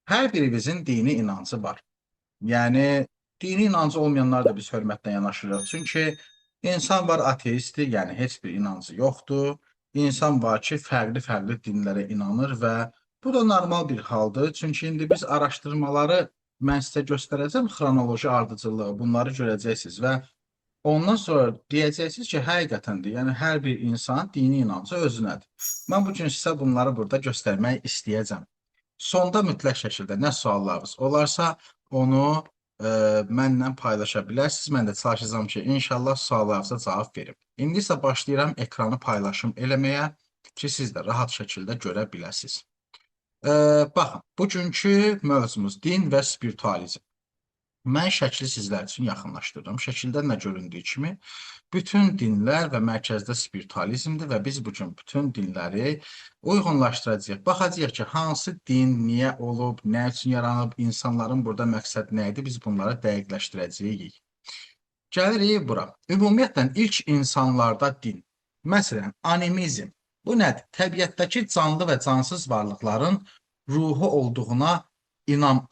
Hər birimizin dini inancı var. Yəni dini inancı olmayanlar da biz hörmətlə yanaşırıq. Çünki insan var ateistdir, yəni heç bir inancı yoxdur. İnsan var ki, fərqli-fərqli dinlərə inanır və bu da normal bir haldır. Çünki indi biz araşdırmaları mən sizə göstərəcəm, xronoloji ardıcıllığı, bunları görəcəksiniz və ondan sonra deyəcəksiniz ki, həqiqətən də, yəni hər bir insan dini inancı özünədir. Mən bu gün sizə bunları burada göstərmək istəyəcəm. Sonda mütləq şəkildə nə suallarınız olarsa, onu mənlə paylaşa bilərsiniz. Mən də çalışacağam ki, inşallah suallarınıza cavab verim. İndi isə başlayıram ekranı paylaşım eləməyə ki, siz də rahat şəkildə görə biləsiniz. Baxın, bugünkü mövzumuz din və spiritualizm. Mən şəkli sizlər üçün yaxınlaşdırdım. Şəkildə nə göründüyü kimi bütün dinlər və mərkəzdə spiritualizmdir və biz bu gün bütün dinləri uyğunlaşdıracağıq. Baxacağıq ki, hansı din niyə olub, nə üçün yaranıb, insanların burada məqsəd nə idi, biz bunları dəqiqləşdirəcəyik. Gəlirik bura. Ümumiyyətlə, ilk insanlarda din. Məsələn, animizm. Bu nədir? Təbiətdəki canlı və cansız varlıqların ruhu olduğuna inan.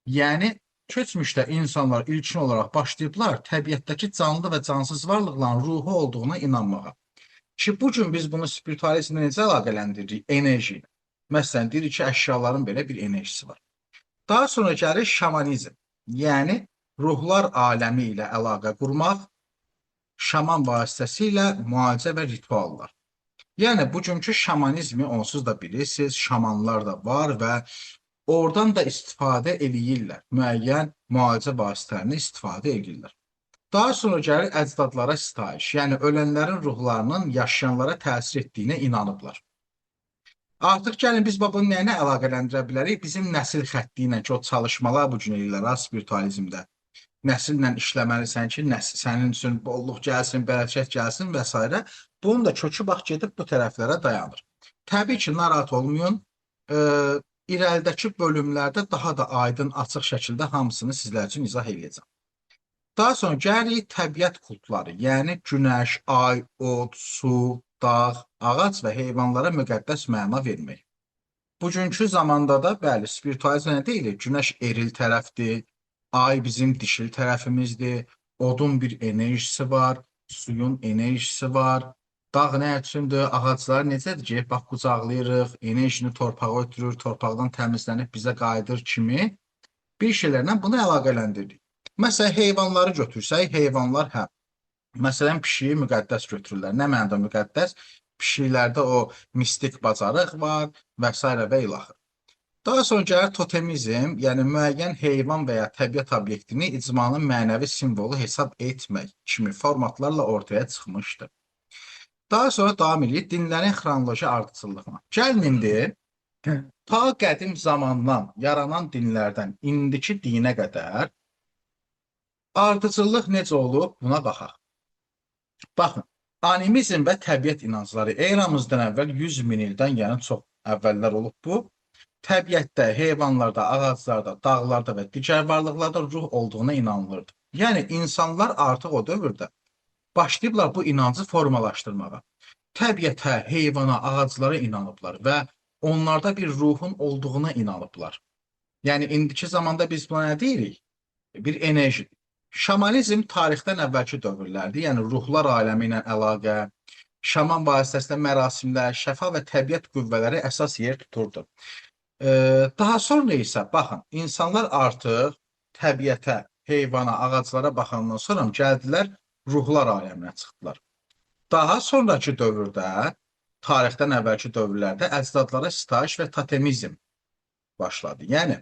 Yəni, keçmişdə insanlar ilkin olaraq başlayıblar təbiətdəki canlı və cansız varlıqların ruhu olduğuna inanmağa. Ki, bu gün biz bunu spiritualizmlə necə əlaqələndiririk? Enerji ilə. Məsələn, deyirik ki, əşyaların belə bir enerjisi var. Daha sonra gəlir şamanizm. Yəni, ruhlar aləmi ilə əlaqə qurmaq, şaman vasitəsilə müalicə və rituallar. Yəni, bugünkü şamanizmi onsuz da bilirsiniz, şamanlar da var və oradan da istifadə eləyirlər. Müəyyən müalicə vasitələrini istifadə eləyirlər. Daha sonra gəlir əcdadlara sitayiş, yəni ölənlərin ruhlarının yaşayanlara təsir etdiyinə inanıblar. Artıq gəlin biz bunu nəyinə əlaqələndirə bilərik? Bizim nəsil xətti ilə ki, o çalışmalar bu gün eləyirlər ha, spiritualizmdə. Nəsillə işləməlisən ki, nəsil sənin üçün bolluq gəlsin, bərəkət gəlsin və s. Bunun da kökü bax gedib bu tərəflərə dayanır. Təbii ki, narahat olmayın. İrəlidəki bölümlərdə daha da aydın, açıq şəkildə hamısını sizlər üçün izah eləyəcəm. Daha sonra gəlirik təbiət kultları, yəni günəş, ay, od, su, dağ, ağac və heyvanlara müqəddəs məna vermək. Bugünkü zamanda da, bəli, spiritualizm nə deyilir? Günəş eril tərəfdir, ay bizim dişil tərəfimizdir, odun bir enerjisi var, suyun enerjisi var. Dağ nə üçündür? Ağaclar necədir ki, bax qucaqlayırıq, enerjini torpağa ötürür, torpaqdan təmizlənib bizə qayıdır kimi bir şeylərlə bunu əlaqələndiririk. Məsələn, heyvanları götürsək, heyvanlar hə. Məsələn, pişiyi müqəddəs götürürlər. Nə mənada müqəddəs? Pişiklərdə o mistik bacarıq var və s. və ilaxır. Daha sonra gəlir totemizm, yəni müəyyən heyvan və ya təbiət obyektini icmanın mənəvi simvolu hesab etmək kimi formatlarla ortaya çıxmışdır. Daha sonra davam edirik dinlərin xronoloji ardıcıllığına. Gəlin indi ta qədim zamandan yaranan dinlərdən indiki dinə qədər ardıcıllıq necə olub buna baxaq. Baxın, animizm və təbiət inancları eramızdan əvvəl 100 min ildən, yəni çox əvvəllər olub bu. Təbiətdə, heyvanlarda, ağaclarda, dağlarda və digər varlıqlarda ruh olduğuna inanılırdı. Yəni insanlar artıq o dövrdə başlayıblar bu inancı formalaşdırmağa. Təbiətə, heyvana, ağaclara inanıblar və onlarda bir ruhun olduğuna inanıblar. Yəni indiki zamanda biz buna nə deyirik? Bir enerji. Şamanizm tarixdən əvvəlki dövrlərdir. Yəni ruhlar aləmi ilə əlaqə, şaman vasitəsilə mərasimlər, şəfa və təbiət qüvvələri əsas yer tuturdu. Daha sonra isə baxın, insanlar artıq təbiətə, heyvana, ağaclara baxandan sonra gəldilər ruhlar aləminə çıxdılar. Daha sonrakı dövrdə, tarixdən əvvəlki dövrlərdə əcdadlara sitayiş və totemizm başladı. Yəni,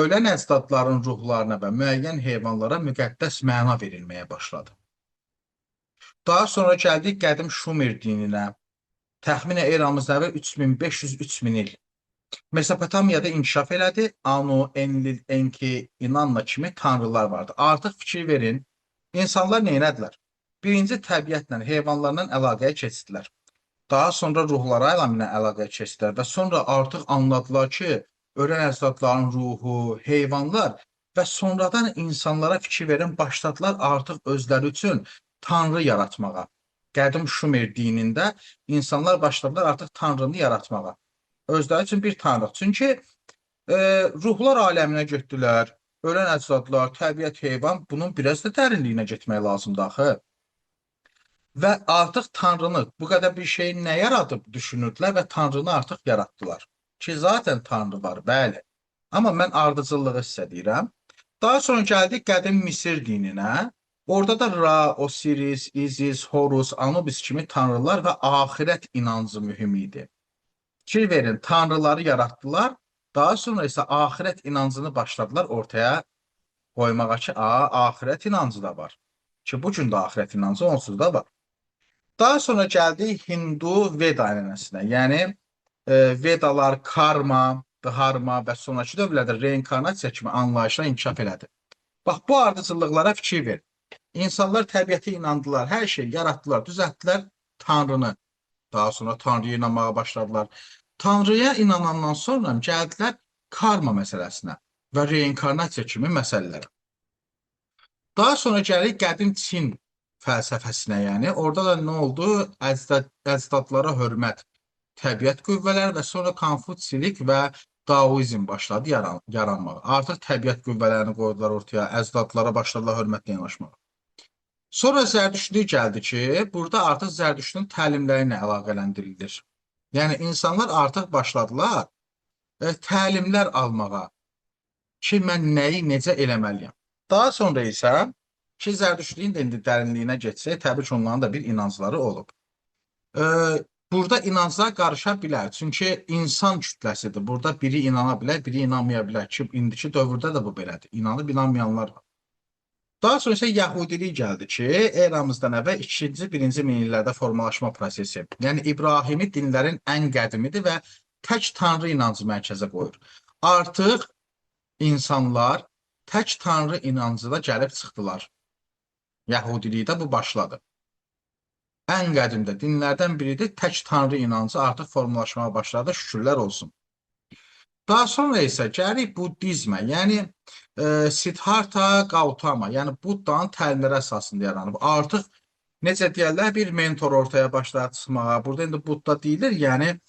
ölən əcdadların ruhlarına və müəyyən heyvanlara müqəddəs məna verilməyə başladı. Daha sonra gəldik qədim Şumer dininə. Təxminən eramızdan əvvəl 3500-3000 il. Mesopotamiyada inkişaf elədi. Anu, Enlil, Enki, İnanna kimi tanrılar vardı. Artıq fikir verin, insanlar nə elədilər? Birinci təbiətlə, heyvanlarla əlaqəyə keçdilər. Daha sonra ruhlar aləmi ilə əlaqəyə keçdilər və sonra artıq anladılar ki, ölən əcdadların ruhu, heyvanlar və sonradan insanlara fikir verin, başladılar artıq özləri üçün tanrı yaratmağa. Qədim Şumer dinində insanlar başladılar artıq tanrını yaratmağa. Özləri üçün bir tanrı. Çünki Ruhlar aləminə getdilər. Ölən əcdadlar, təbiət, heyvan, bunun biraz da dərinliyinə getmək lazımdır axı. Və artıq Tanrını, bu qədər bir şeyi nə yaradıb düşünürdülər və Tanrını artıq yaratdılar. Ki, zaten Tanrı var, bəli. Amma mən ardıcıllığı sizə deyirəm. Daha sonra gəldik qədim Misir dininə. Orada da Ra, Osiris, İzis, Horus, Anubis kimi tanrılar və axirət inancı mühüm idi. Fikir verin, tanrıları yaratdılar. Daha sonra isə axirət inancını başladılar ortaya qoymağa ki, axirət inancı da var. Ki, bu gün də axirət inancı onsuz da var. Daha sonra gəldik Hindu Veda ənənəsinə. Yəni Vedalar, karma, dharma və sonrakı dövrlərdə reinkarnasiya kimi anlayışlar inkişaf elədi. Bax, bu ardıcıllıqlara fikir ver. İnsanlar təbiətə inandılar, hər şey yaratdılar, düzəltdilər Tanrını. Daha sonra Tanrıya inanmağa başladılar. Tanrıya inanandan sonra gəldilər karma məsələsinə və reinkarnasiya kimi məsələlərə. Daha sonra gəlirik qədim Çin fəlsəfəsinə, yəni orada da nə oldu? Əcdadlara hörmət, təbiət qüvvələri və sonra Konfutsilik və Daoizm başladı yaranmağa. Artıq təbiət qüvvələrini qoydular ortaya, əcdadlara başladılar hörmətlə yanaşmağa. Sonra Zərdüştlük gəldi ki, burada artıq Zərdüştün təlimləri ilə əlaqələndirilir. Yəni insanlar artıq başladılar təlimlər almağa ki, mən nəyi necə eləməliyəm. Daha sonra isə ki, Zərdüştlüyün də indi dərinliyinə getsək, təbii ki, onların da bir inancları olub. Burada inanclar qarışa bilər. Çünki insan kütləsidir. Burada biri inana bilər, biri inanmaya bilər ki, indiki dövrdə də bu belədir. İnanıb inanmayanlar var. Daha sonra isə Yəhudilik gəldi ki, eramızdan əvvəl 2-ci, 1-ci minillərdə formalaşma prosesi. Yəni İbrahimi dinlərin ən qədimidir və tək tanrı inancı mərkəzə qoyur. Artıq insanlar tək tanrı inancına gəlib çıxdılar. Yəhudilikdə bu başladı. Ən qədimdə dinlərdən biridir. Tək tanrı inancı artıq formalaşmağa başladı. Şükürlər olsun. Daha sonra isə gəlirik buddizmə, yəni Siddhartha Gautama, yəni Buddanın təlimləri əsasında yaranıb. Artıq necə deyərlər, bir mentor ortaya başladı çıxmağa. Burada indi Budda deyilir, yəni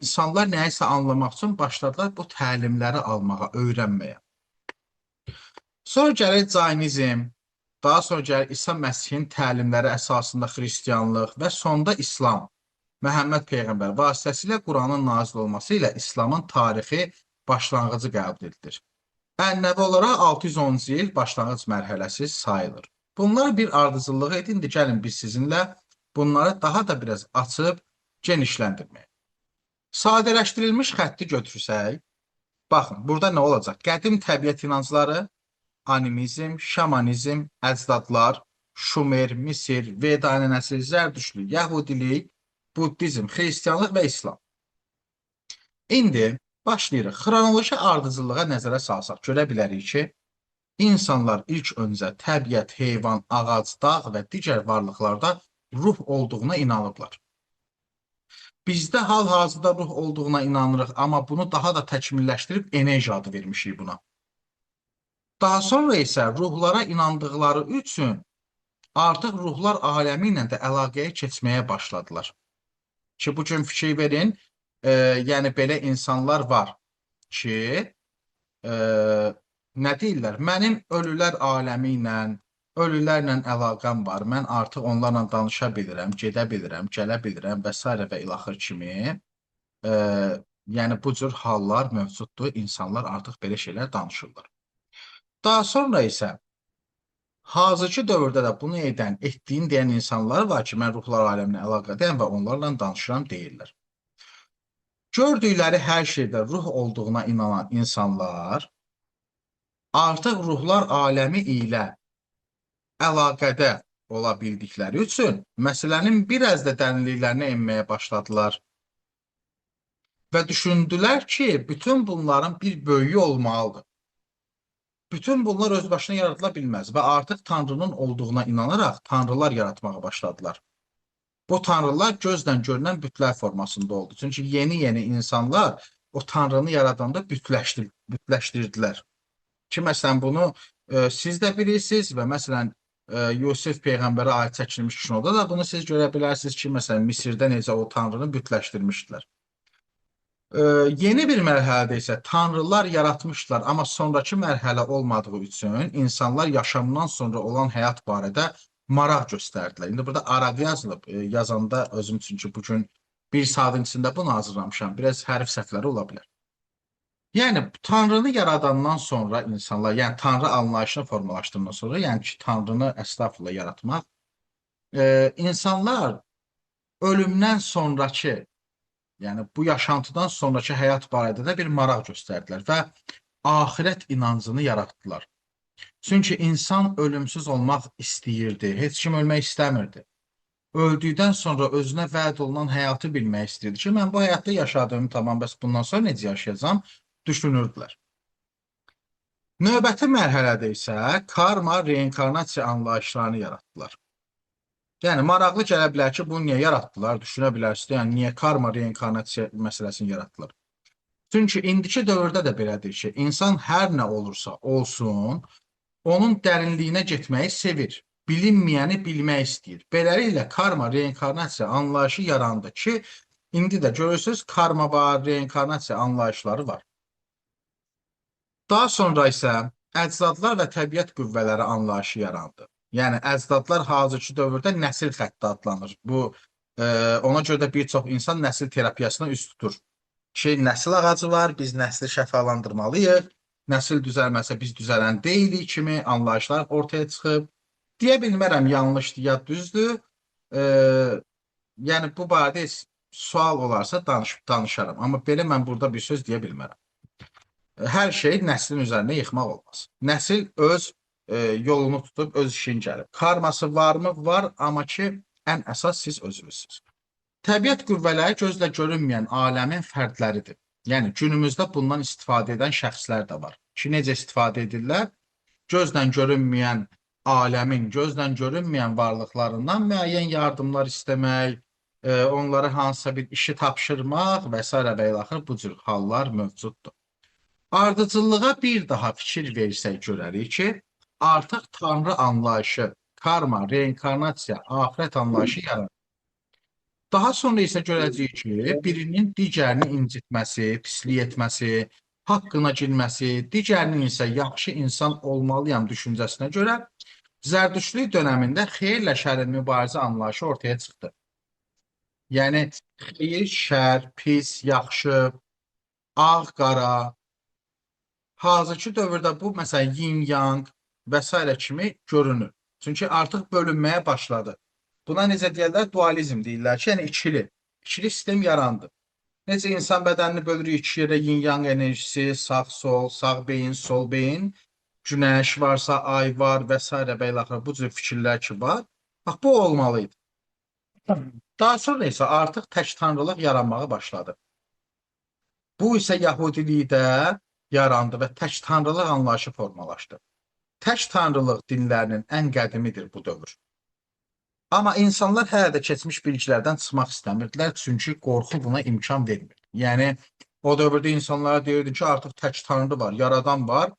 insanlar nəyisə anlamaq üçün başladılar bu təlimləri almağa, öyrənməyə. Sonra gəlir Caynizm, daha sonra gəlir İsa Məsihin təlimləri əsasında xristianlıq və sonda İslam. Məhəmməd Peyğəmbər vasitəsilə Quranın nazil olması ilə İslamın tarixi başlanğıcı qəbul edilir. Ənənəvi olaraq 610-cu il başlanğıc mərhələsi sayılır. Bunlar bir ardıcıllığı idi. İndi gəlin biz sizinlə bunları daha da biraz açıb genişləndirməyə. Sadələşdirilmiş xətti götürsək, baxın, burada nə olacaq? Qədim təbiət inancları, animizm, şamanizm, əcdadlar, Şumer, Misir, Veda ənənəsi, Zərdüştlük, Yəhudilik, Buddizm, Xristianlıq və İslam. İndi başlayırıq. Xronoloji ardıcıllığa nəzərə salsaq, görə bilərik ki, insanlar ilk öncə təbiət, heyvan, ağac, dağ və digər varlıqlarda ruh olduğuna inanıblar. Bizdə hal-hazırda ruh olduğuna inanırıq, amma bunu daha da təkmilləşdirib enerji adı vermişik buna. Daha sonra isə ruhlara inandıqları üçün artıq ruhlar aləmi ilə də əlaqəyə keçməyə başladılar. Ki, bu gün fikir verin, yəni belə insanlar var ki, nə deyirlər? Mənim ölülər aləmi ilə, ölülərlə əlaqəm var. Mən artıq onlarla danışa bilirəm, gedə bilirəm, gələ bilirəm və s. və ilaxır kimi. E, yəni bu cür hallar mövcuddur. İnsanlar artıq belə şeylər danışırlar. Daha sonra isə hazırki dövrdə də bunu edən, etdiyini deyən insanlar var ki, mən ruhlar aləminə əlaqədəyəm və onlarla danışıram deyirlər. Gördükləri hər şeydə ruh olduğuna inanan insanlar artıq ruhlar aləmi ilə əlaqədə ola bildikləri üçün məsələnin biraz da dərinliklərinə enməyə başladılar. Və düşündülər ki, bütün bunların bir böyüyü olmalıdır. Bütün bunlar öz başına yaradıla bilməz və artıq Tanrının olduğuna inanaraq tanrılar yaratmağa başladılar. Bu tanrılar gözlə görünən bütlər formasında oldu. Çünki yeni-yeni insanlar o tanrını yaradanda bütləşdirdilər. Ki, məsələn, bunu siz də bilirsiniz və məsələn, Yusuf Peyğəmbərə aid çəkilmiş kinoda da bunu siz görə bilərsiniz ki, məsələn, Misirdə necə o tanrını bütləşdirmişdilər. Yeni bir mərhələdə isə tanrılar yaratmışlar, amma sonrakı mərhələ olmadığı üçün insanlar yaşamdan sonra olan həyat barədə maraq göstərdilər. İndi burada araq yazılıb. Yazanda özüm çünki bu gün bir saatın içində bunu hazırlamışam. Biraz hərf səhvləri ola bilər. Yəni Tanrını yaradandan sonra insanlar, yəni Tanrı anlayışını formalaşdırandan sonra, yəni ki, Tanrını əstəğfurullah yaratmaq, insanlar ölümdən sonrakı, yəni bu yaşantıdan sonrakı həyat barədə də bir maraq göstərdilər və axirət inancını yaratdılar. Çünki insan ölümsüz olmaq istəyirdi, heç kim ölmək istəmirdi. Öldükdən sonra özünə vəd olunan həyatı bilmək istəyirdi ki, mən bu həyatda yaşadığım tamam, bəs bundan sonra necə yaşayacağam? Düşünürdülər. Növbəti mərhələdə isə karma, reinkarnasiya anlayışlarını yaratdılar. Yəni maraqlı gələ bilər ki, bunu niyə yaratdılar? Düşünə bilərsiniz. Yəni niyə karma, reinkarnasiya məsələsini yaratdılar? Çünki indiki dövrdə də belədir ki, insan hər nə olursa olsun, onun dərinliyinə getməyi sevir. Bilinməyəni bilmək istəyir. Beləliklə karma, reinkarnasiya anlayışı yarandı ki, indi də görürsünüz karma var, reinkarnasiya anlayışları var. Daha sonra isə əcdadlar və təbiət qüvvələri anlayışı yarandı. Yəni əcdadlar hazırki dövrdə nəsil xətti adlanır. Bu ona görə də bir çox insan nəsil terapiyasına üz tutur. Şey, nəsil ağacı var, biz nəsli şəfalandırmalıyıq. Nəsil düzəlməsə biz düzələn deyilik kimi anlayışlar ortaya çıxıb. Deyə bilmərəm yanlışdır ya düzdür. E, yəni bu barədə heç sual olarsa danışaram. Amma belə mən burada bir söz deyə bilmərəm. Hər şeyi nəslin üzərinə yıxmaq olmaz. Nəsil öz yolunu tutub öz işini gəlib. Karması varmı? Var, amma ki ən əsas siz özünüzsünüz. Təbiət qüvvələri gözlə görünməyən aləmin fərdləridir. Yəni günümüzdə bundan istifadə edən şəxslər də var. Ki necə istifadə edirlər? Gözlə görünməyən aləmin, gözlə görünməyən varlıqlarından müəyyən yardımlar istəmək, onlara hansısa bir işi tapşırmaq və sairə və ilaxır bu cür hallar mövcuddur. Ardıcıllığa bir daha fikir versək görərik ki, artıq Tanrı anlayışı, karma, reinkarnasiya, axirət anlayışı yaranır. Daha sonra isə görəcəyik ki, birinin digərini incitməsi, pislik etməsi, haqqına girməsi, digərinin isə yaxşı insan olmalıyam düşüncəsinə görə Zərdüştlük dönəmində xeyirlə şərin mübarizə anlayışı ortaya çıxdı. Yəni xeyir, şər, pis, yaxşı, ağ, qara. Hazırki dövrdə bu məsələn yin-yang və sairə kimi görünür. Çünki artıq bölünməyə başladı. Buna necə deyirlər? Dualizm deyirlər ki, yəni ikili. İkili sistem yarandı. Necə insan bədənini bölürük iki yerə yin-yang enerjisi, sağ-sol, sağ beyin, sol beyin, günəş varsa ay var və sairə və ilaxır bu cür fikirlər ki var. Bax bu olmalı idi. Daha sonra isə artıq tək tanrılıq yaranmağa başladı. Bu isə Yahudilikdə yarandı və tək tanrılıq anlayışı formalaşdı. Tək tanrılıq dinlərinin ən qədimidir bu dövr. Amma insanlar hələ də keçmiş bilgilərdən çıxmaq istəmirdilər, çünki qorxu buna imkan vermir. Yəni o dövrdə insanlara deyirdi ki, artıq tək tanrı var, yaradan var.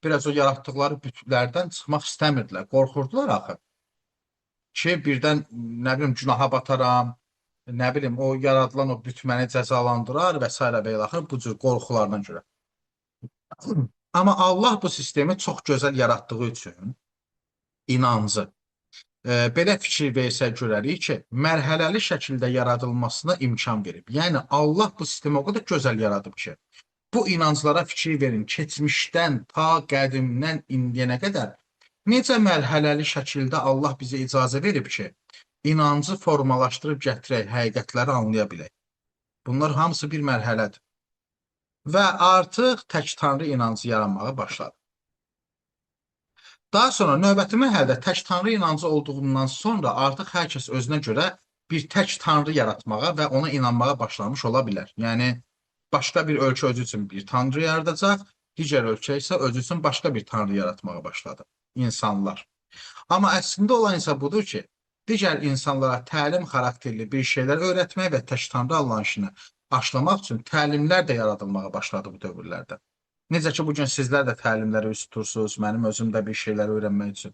Biraz o yaratdıqları bütlərdən çıxmaq istəmirdilər, qorxurdular axı. Ki birdən nə bilim günaha bataram, nə bilim o yaradılan o büt məni cəzalandırar və sairə və ilaxır bu cür qorxularına görə. Amma Allah bu sistemi çox gözəl yaratdığı üçün inancı belə fikir versək görərik ki, mərhələli şəkildə yaradılmasına imkan verib. Yəni Allah bu sistemi o qədər gözəl yaradıb ki, bu inanclara fikir verin, keçmişdən ta qədimdən indiyənə qədər necə mərhələli şəkildə Allah bizə icazə verib ki, inancı formalaşdırıb gətirək, həqiqətləri anlaya bilək. Bunlar hamısı bir mərhələdir. Və artıq tək tanrı inancı yaranmağa başladı. Daha sonra növbəti mərhələdə tək tanrı inancı olduğundan sonra artıq hər kəs özünə görə bir tək tanrı yaratmağa və ona inanmağa başlamış ola bilər. Yəni başqa bir ölkə özü üçün bir tanrı yaradacaq, digər ölkə isə özü üçün başqa bir tanrı yaratmağa başladı insanlar. Amma əslində olan isə budur ki, digər insanlara təlim xarakterli bir şeylər öyrətmək və tək tanrı anlayışını aşılamaq üçün təlimlər də yaradılmağa başladı bu dövrlərdə. Necə ki, bugün sizlər də təlimlərə üz tutursunuz, mənim özüm də bir şeylər öyrənmək üçün.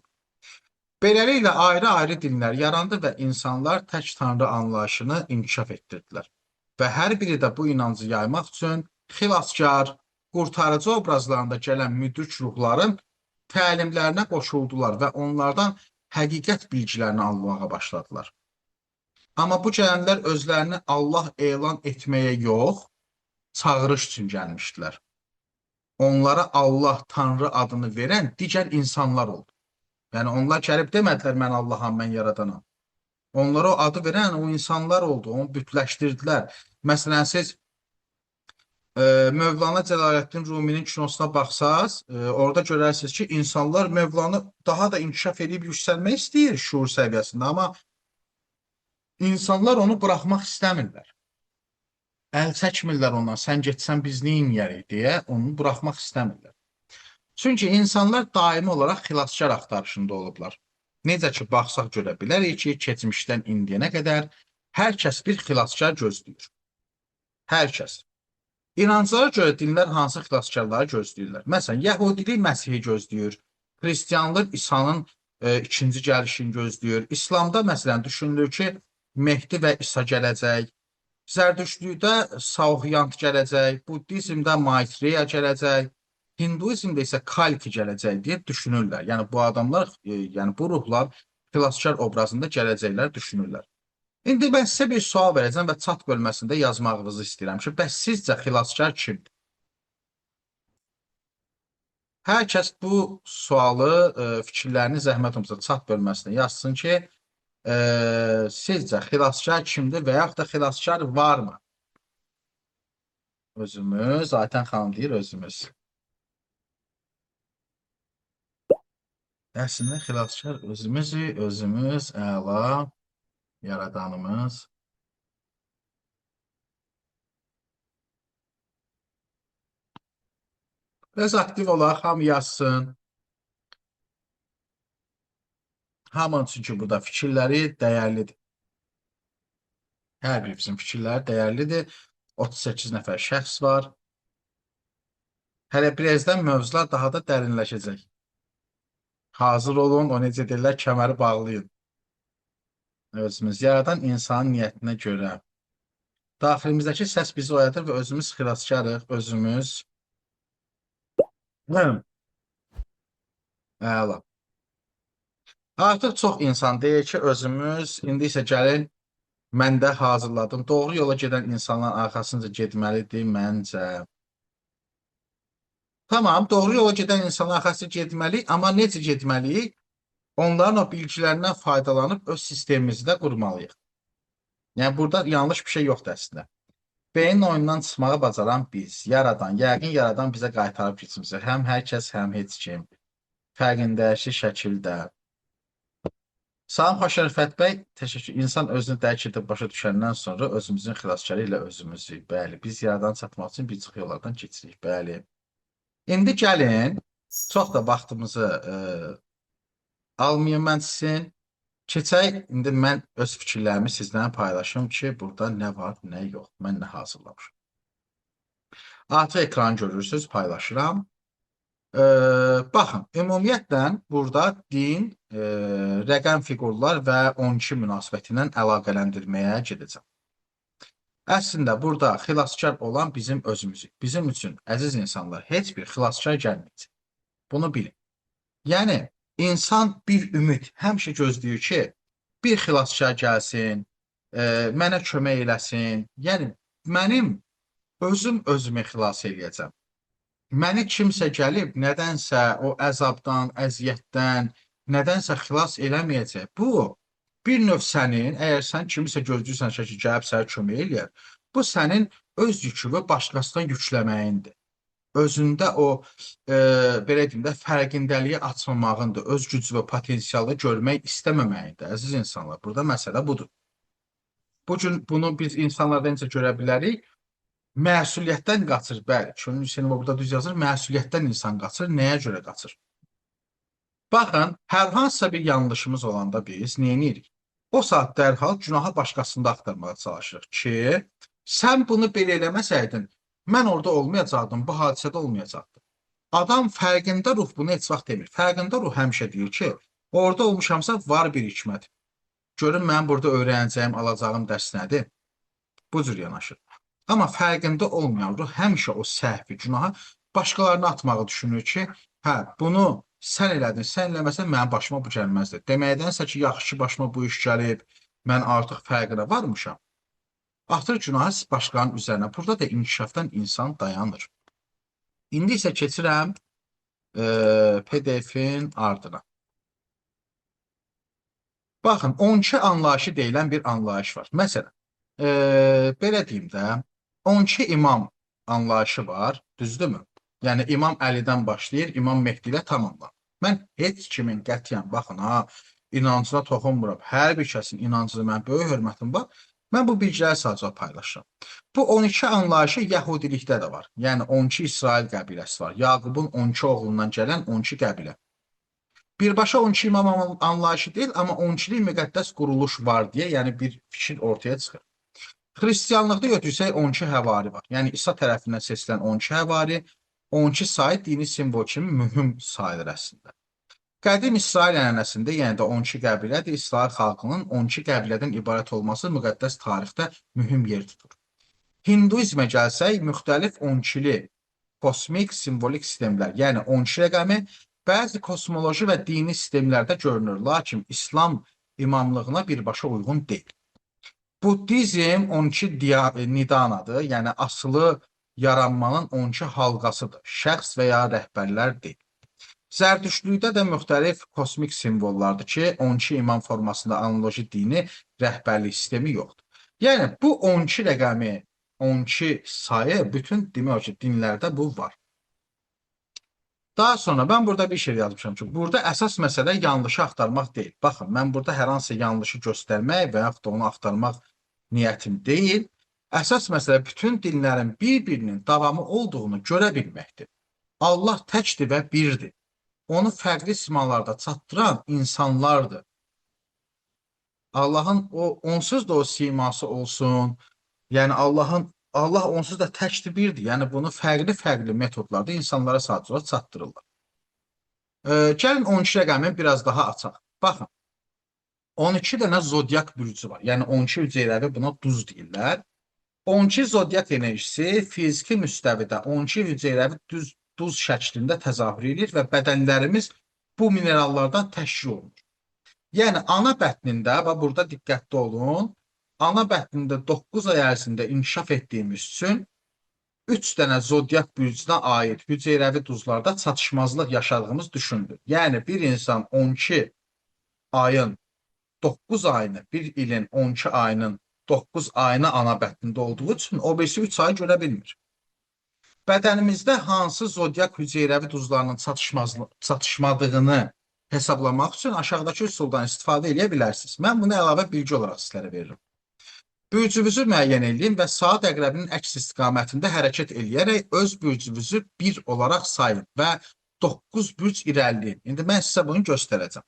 Beləliklə ayrı-ayrı dinlər yarandı və insanlar tək tanrı anlayışını inkişaf etdirdilər. Və hər biri də bu inancı yaymaq üçün xilaskar, qurtarıcı obrazlarında gələn müdrik ruhların təlimlərinə qoşuldular və onlardan həqiqət bilgilərini almağa başladılar. Amma bu gələnlər özlərini Allah elan etməyə yox, çağırış üçün gəlmişdilər. Onlara Allah, Tanrı adını verən digər insanlar oldu. Yəni onlar gəlib demədilər mən Allaham, mən yaradanam. Onlara o adı verən o insanlar oldu, onu bütləşdirdilər. Məsələn, siz Mövlana Cəlaləddin Ruminin kinosuna baxsaz, orada görərsiniz ki, insanlar Mövlanı daha da inkişaf edib yüksəlmək istəyir şuur səviyyəsində, amma insanlar onu buraxmaq istəmirlər. Əl çəkmirlər ondan, sən getsən biz nə eləyərik deyə onu buraxmaq istəmirlər. Çünki insanlar daimi olaraq xilaskar axtarışında olublar. Necə ki, baxsaq görə bilərik ki, keçmişdən indiyənə qədər hər kəs bir xilaskar gözləyir. Hər kəs. İnanclara görə dinlər hansı xilaskarları gözləyirlər? Məsələn, Yəhudilik Məsihi gözləyir, Xristianlıq İsa'nın ikinci gəlişini gözləyir. İslamda məsələn düşünülür ki, Mehdi və İsa gələcək. Zərdüştlükdə Sauhyant gələcək, Buddizmdə Maitreya gələcək, Hinduizmdə isə Kalki gələcək deyə düşünürlər. Yəni bu adamlar, yəni bu ruhlar xilaskar obrazında gələcəklər düşünürlər. İndi mən sizə bir sual verəcəm və chat bölməsində yazmağınızı istəyirəm ki, bəs sizcə xilaskar kimdir? Hər kəs bu sualı, fikirlərini zəhmət olmasa chat bölməsinə yazsın ki, sizcə xilaskar kimdir və yaxud da xilaskar varmı? Özümüz, Aytən xanım deyir özümüz. Əslində xilaskar özümüzük, özümüz, əla, yaradanımız. Biraz aktiv olaq, hamı yazsın. Hamının çünki burada fikirləri dəyərlidir. Hər birimizin fikirləri dəyərlidir. 38 nəfər şəxs var. Hələ birazdan mövzular daha da dərinləşəcək. Hazır olun, o necə deyirlər, kəməri bağlayın. Özümüz yaradan insanın niyyətinə görə. Daxilimizdəki səs bizi oyadır və özümüz xilaskarıq, özümüz. Əla. Artıq çox insan deyir ki, özümüz, indi isə gəlin, mən də hazırladım. Doğru yola gedən insanların arxasınca getməlidir məncə. Tamam, doğru yola gedən insanların arxasınca getməliyik, amma necə getməliyik? Onların o bilgilərindən faydalanıb öz sistemimizi də qurmalıyıq. Yəni burada yanlış bir şey yoxdur əslində. Beynin oyundan çıxmağı bacaran biz, yaradan, yəqin yaradan bizə qaytarıb keçmişdir. Həm hər kəs, həm heç kim. Fərqindəşli şəkildə. Salam Xoşərfət bəy, təşəkkür. İnsan özünü dərk edib başa düşəndən sonra özümüzün xilaskarı ilə özümüzük. Bəli, biz yaradan çatmaq üçün bir çox yollardan keçirik. Bəli. İndi gəlin, çox da vaxtımızı almayım mən sizin. Keçək, indi mən öz fikirlərimi sizlərlə paylaşım ki, burada nə var, nə yox, mən nə hazırlamışam. Artıq ekranı görürsünüz, paylaşıram. Baxın, ümumiyyətlə burada din, rəqəm fiqurlar və 12 münasibəti ilə əlaqələndirməyə gedəcəm. Əslində burada xilaskar olan bizim özümüzük. Bizim üçün, əziz insanlar, heç bir xilaskar gəlməyəcək. Bunu bilin. Yəni, insan bir ümid həmişə gözləyir ki, bir xilaskar gəlsin, mənə kömək eləsin. Yəni, mənim özüm özümü xilas eləyəcəm. Məni kimsə gəlib nədənsə o əzabdan, əziyyətdən, nədənsə xilas eləməyəcək. Bu, bir növ sənin, əgər sən kimisə gözləyirsən ki, gəlib sənə kömək eləyər, bu sənin öz yükünü başqasına yükləməyindir. Özündə o, belə deyim də, fərqindəliyi açmamağındır, öz gücü və potensialı görmək istəməməyindir. Əziz insanlar, burada məsələ budur. Bu gün bunu biz insanlarda necə görə bilərik? Məsuliyyətdən qaçır, bəli. Könül Hüseynova burada düz yazır, məsuliyyətdən insan qaçır. Nəyə görə qaçır? Baxın, hər hansısa bir yanlışımız olanda biz nə edirik? O saat dərhal günahı başqasında axtarmağa çalışırıq ki, sən bunu belə eləməsəydin, mən orada olmayacaqdım, bu hadisədə olmayacaqdı. Adam fərqində ruh bunu heç vaxt demir. Fərqində ruh həmişə deyir ki, orada olmuşamsa var bir hikmət. Görün mən burada öyrənəcəyim, alacağım dərs nədir? Bu cür yanaşır. Amma fərqində olmayan ruh həmişə o səhvi, günahı başqalarına atmağı düşünür ki, hə, bunu sən elədin, sən eləməsən mənim başıma bu gəlməzdi. Deməkdənsə ki, yaxşı ki, başıma bu iş gəlib, mən artıq fərqinə varmışam. Atır günahı başqanın üzərinə. Burada da inkişafdan insan dayanır. İndi isə keçirəm PDF-in ardına. Baxın, 12 anlayışı deyilən bir anlayış var. Məsələn, belə deyim də, 12 imam anlayışı var, düzdürmü? Yəni, İmam Əlidən başlayır, İmam Mehdi ilə tamamlanır. Mən heç kimin qətiyyən, baxın, ha, inancına toxunmuram. Hər bir kəsin inancına mənim böyük hörmətim var. Mən bu bilgiləri sadəcə paylaşıram. Bu 12 anlayışı Yəhudilikdə də var. Yəni 12 İsrail qəbiləsi var. Yaqubun 12 oğlundan gələn 12 qəbilə. Birbaşa 12 imam anlayışı deyil, amma 12-lik müqəddəs quruluş var deyə, yəni bir fikir ortaya çıxır. Xristianlıqda götürsək 12 həvari var. Yəni İsa tərəfindən seçilən 12 həvari, 12 sayı dini simvol kimi mühüm sayılır əslində. Qədim İsrail ənənəsində, yəni də 12 qəbilədir, İsrail xalqının 12 qəbilədən ibarət olması müqəddəs tarixdə mühüm yer tutur. Hinduizmə gəlsək, müxtəlif 12-li kosmik simvolik sistemlər, yəni 12 rəqəmi bəzi kosmoloji və dini sistemlərdə görünür, lakin İslam imamlığına birbaşa uyğun deyil. Buddizm 12 nidanadır, yəni asılı yaranmanın 12 halqasıdır, şəxs və ya rəhbərlər deyil. Zərdüştlükdə də müxtəlif kosmik simvollardır ki, 12 imam formasında analoji dini rəhbərlik sistemi yoxdur. Yəni, bu 12 rəqəmi, 12 sayı bütün demək olar ki, dinlərdə bu var. Daha sonra mən burada bir şey yazmışam ki, burada əsas məsələ yanlışı axtarmaq deyil. Baxın, mən burada hər hansısa yanlışı göstərmək və yaxud da onu axtarmaq niyyətim deyil. Əsas məsələ bütün dinlərin bir-birinin davamı olduğunu görə bilməkdir. Allah təkdir və birdir. Onu fərqli simalarda çatdıran insanlardır. Allahın o onsuz da o siması olsun. Yəni Allah onsuz da təkdir, birdir. Yəni bunu fərqli-fərqli metodlarda insanlara sadəcə olaraq çatdırırlar. Gəlin 12 rəqəmi biraz daha açaq. Baxın. 12 dənə zodiak bürcü var. Yəni 12 hüceyrəvi buna duz deyirlər. 12 zodiak enerjisi fiziki müstəvidə 12 hüceyrəvi düz duz şəklində təzahür edir və bədənlərimiz bu minerallardan təşkil olunur. Yəni ana bətnində və burada diqqətli olun, ana bətnində 9 ay ərzində inkişaf etdiyimiz üçün 3 dənə zodiak bürcünə aid hüceyrəvi duzlarda çatışmazlıq yaşadığımız düşünülür. Yəni bir insan 12 ayın 9 ayını, bir ilin 12 ayının 9 ayını ana bətnində olduğu üçün o birisi 3 ay görə bilmir. Bədənimizdə hansı zodiak hüceyrəvi duzlarının çatışmadığını hesablamaq üçün aşağıdakı üsuldan istifadə edə bilərsiniz. Mən bunu əlavə bilgi olaraq sizlərə verirəm. Bürcünüzü müəyyən eləyin və saat əqrəbinin əks istiqamətində hərəkət eləyərək öz bürcünüzü 1 olaraq sayın və 9 bürc irəliləyin. İndi mən sizə bunu göstərəcəm.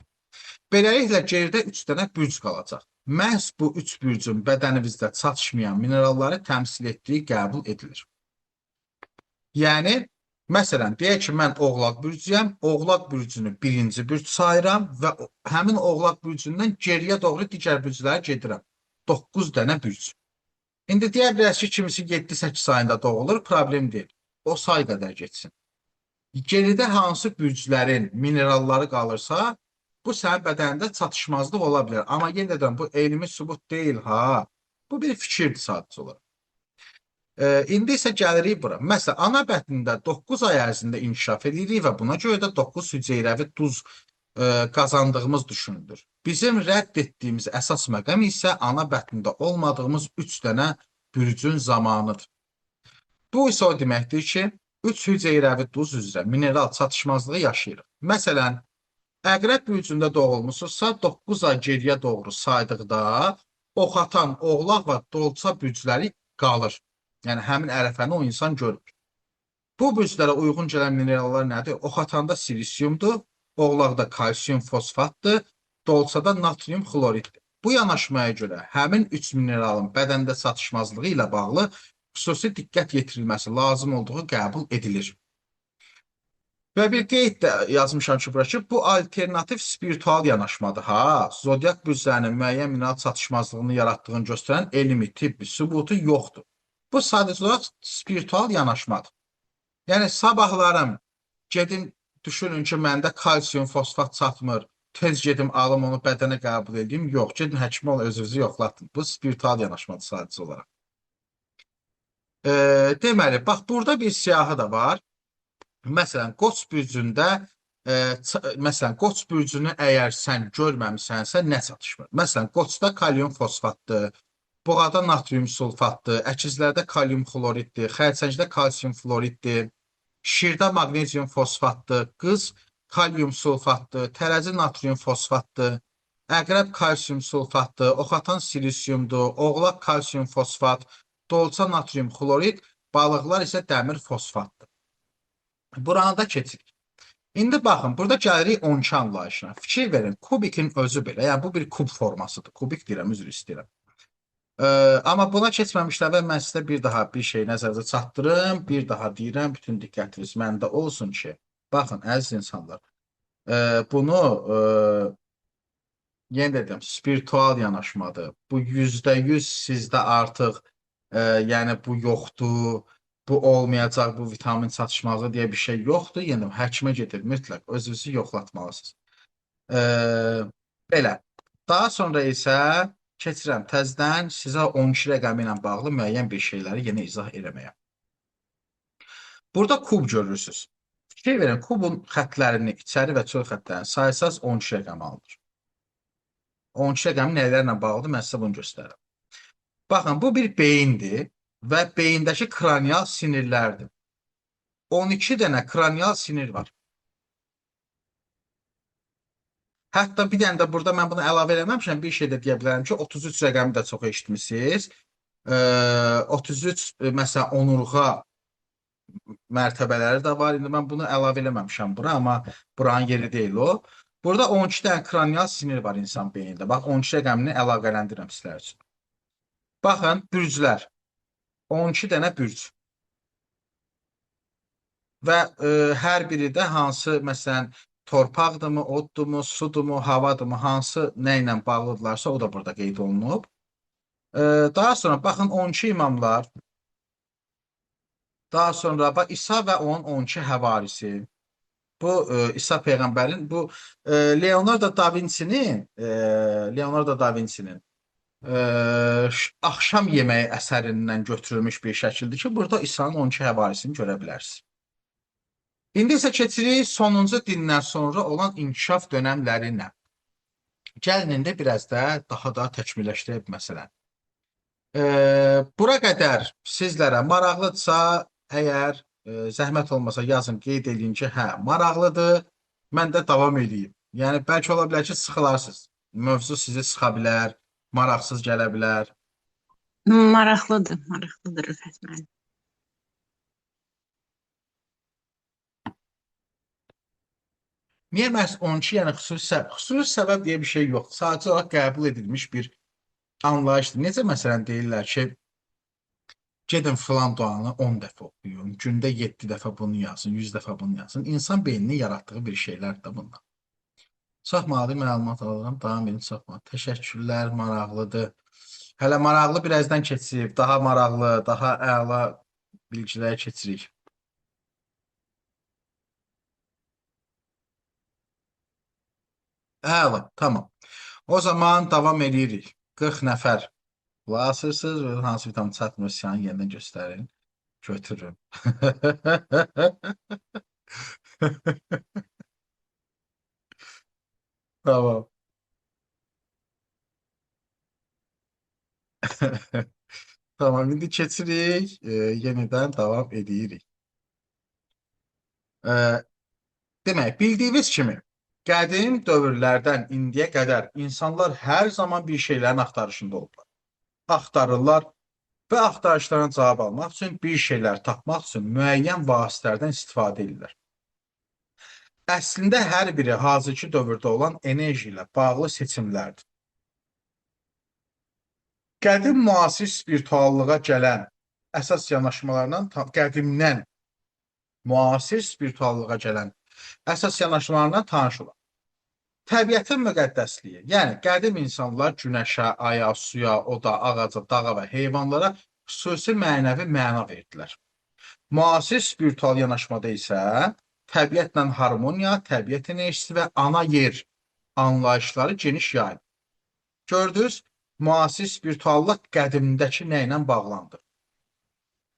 Beləliklə geridə 3 dənə bürc qalacaq. Məhz bu 3 bürcün bədənimizdə çatışmayan mineralları təmsil etdiyi qəbul edilir. Yəni, məsələn, deyək ki, mən oğlaq bürcüyəm, oğlaq bürcünü birinci bürc sayıram və həmin oğlaq bürcündən geriyə doğru digər bürclərə gedirəm. 9 dənə bürc. İndi deyə bilərsiniz ki, kimisi 7-8 ayında doğulur, problem deyil. O say qədər getsin. Geridə hansı bürclərin mineralları qalırsa, bu sənin bədənində çatışmazlıq ola bilər. Amma yenə də deyirəm, bu elmi sübut deyil ha. Bu bir fikirdir sadəcə olaraq. İndi isə gəlirik bura. Məsələn, ana bətnində 9 ay ərzində inkişaf edirik və buna görə də 9 hüceyrəvi duz qazandığımız düşünülür. Bizim rədd etdiyimiz əsas məqam isə ana bətnində olmadığımız 3 dənə bürcün zamanıdır. Bu isə o deməkdir ki, 3 hüceyrəvi duz üzrə mineral çatışmazlığı yaşayırıq. Məsələn, əqrəb bürcündə doğulmusunuzsa, 9 ay geriyə doğru saydıqda oxatan, oğlaq və dolça bürcləri qalır. Yəni, həmin ərəfəni o insan görmür. Bu bürclərə uyğun gələn minerallar nədir? Oxatanda silisiumdur, oğlaqda kalsium fosfatdır, dolçada natrium xloriddir. Bu yanaşmaya görə həmin 3 mineralın bədəndə çatışmazlığı ilə bağlı xüsusi diqqət yetirilməsi lazım olduğu qəbul edilir. Və bir qeyd də yazmışam ki, bura ki, bu alternativ spiritual yanaşmadır. Ha, zodiak bürclərinin müəyyən mineral çatışmazlığını yaratdığını göstərən elmi, tibbi sübutu yoxdur. Bu sadəcə olaraq spiritual yanaşmadır. Yəni sabahlarım gedin düşünün ki, məndə kalsium, fosfat çatmır. Tez gedim alım onu bədənə qəbul edeyim. Yox, gedin həkimə olun, özünüzü yoxlatın. Bu spiritual yanaşmadır sadəcə olaraq. Deməli, bax burada bir siyahı da var. Məsələn, Qoç bürcündə məsələn, Qoç bürcünü əgər sən görməmisənsə, nə çatışmır? Məsələn, Qoçda kalium fosfatdır, Boğada natrium sulfatdır, əkizlərdə kalium xloriddir, xərçəngdə kalsium floriddir, şirdə maqnezium fosfatdır, qız kalium sulfatdır, tərəzi natrium fosfatdır, əqrəb kalsium sulfatdır, oxatan silisiumdur, oğlaq kalsium fosfat, dolça natrium xlorid, balıqlar isə dəmir fosfatdır. Buranı da keçirik. İndi baxın, burada gəlirik 12 anlayışına. Fikir verin, kubikin özü belə, yəni bu bir kub formasıdır. Kubik deyirəm, üzr istəyirəm. Amma buna keçməmişdən əvvəl mən sizə bir daha bir şey nəzərinizə çatdırım. Bir daha deyirəm, bütün diqqətiniz məndə olsun ki, baxın, əziz insanlar, bunu yenə də deyirəm, spiritual yanaşmadır. Bu %100 sizdə artıq, yəni bu yoxdur, bu olmayacaq, bu vitamin çatışmazlığı deyə bir şey yoxdur. Yenə həkimə gedib mütləq özünüzü yoxlatmalısınız. Belə. Daha sonra isə keçirəm təzədən sizə 12 rəqəmi ilə bağlı müəyyən bir şeyləri yenə izah eləməyə. Burada kub görürsünüz. Fikir verin, kubun xətlərini, içəri və çöl xətlərini saysaz 12 rəqəmi alınır. 12 rəqəmi nələrlə bağlıdır, mən sizə bunu göstərirəm. Baxın, bu bir beyindir və beyindəki kranial sinirlərdir. 12 dənə kranial sinir var. Hətta bir dənə də burada mən bunu əlavə eləməmişəm, bir şey də deyə bilərəm ki, 33 rəqəmi də çox eşitmisiniz. 33 məsələn onurğa mərtəbələri də var. İndi mən bunu əlavə eləməmişəm bura, amma buranın yeri deyil o. Burada 12 dənə kranial sinir var insan beynində. Bax, 12 rəqəmini əlaqələndirirəm sizlər üçün. Baxın, bürclər. 12 dənə bürc. Və hər biri də hansı, məsələn, torpaqdırmı, oddurmu, sudurmu, havadırmı, hansı nə ilə bağlıdırlarsa, o da burada qeyd olunub. Daha sonra baxın 12 imamlar. Daha sonra bax İsa və onun 12 həvarisi. Bu İsa peyğəmbərin, bu Leonardo da Vinci'nin Leonardo da Vinci'nin axşam yeməyi əsərindən götürülmüş bir şəkildir ki, burada İsa'nın 12 həvarisini görə bilərsiniz. İndi isə keçirik sonuncu dindən sonra olan inkişaf dönəmlərinə. Gəlin indi biraz da daha da təkmilləşdirək məsələni. Bura qədər sizlərə maraqlıdırsa, əgər zəhmət olmasa yazın, qeyd edin ki, hə, maraqlıdır, mən də davam edeyim. Yəni, bəlkə ola bilər ki, sıxılarsınız. Mövzu sizi sıxa bilər, maraqsız gələ bilər. Maraqlıdır, maraqlıdır Rüfət müəllim. Niyə məhz 12, yəni xüsusi səbəb deyə bir şey yoxdur. Sadəcə olaraq qəbul edilmiş bir anlayışdır. Necə məsələn deyirlər ki, gedin filan duanı 10 dəfə oxuyun, gündə 7 dəfə bunu yazın, 100 dəfə bunu yazın. İnsan beyninin yaratdığı bir şeylər də bunlar. Çox maraqlı məlumat alıram. Davam edin, çox maraqlı. Təşəkkürlər, maraqlıdır. Hələ maraqlı birazdan keçib, daha maraqlı, daha əla bilgilərə keçirik. Əla, tamam. O zaman davam edirik. 40 nəfər qulaq asırsınız və hansı vitamin çatmır, siyahını yenidən göstərin. Götürün. Tamam. Tamam, indi keçirik. Yenidən davam edirik. E, demək, bildiyiniz kimi, qədim dövrlərdən indiyə qədər insanlar hər zaman bir şeylərin axtarışında olublar. Axtarırlar və axtarışlarına cavab almaq üçün, bir şeylər tapmaq üçün müəyyən vasitələrdən istifadə edirlər. Əslində hər biri hazırki dövrdə olan enerji ilə bağlı seçimlərdir. Qədim müasir spirituallığa gələn əsas yanaşmalardan qədimdən müasir spirituallığa gələn əsas yanaşmalarından tanış olaq. Təbiətin müqəddəsliyi, yəni qədim insanlar günəşə, aya, suya, oda, ağaca, dağa və heyvanlara xüsusi mənəvi məna verdilər. Müasir spiritual yanaşmada isə təbiətlə harmoniya, təbiət enerjisi və ana yer anlayışları geniş yayılır. Gördünüz, müasir spirituallıq qədimdəki nə ilə bağlandı?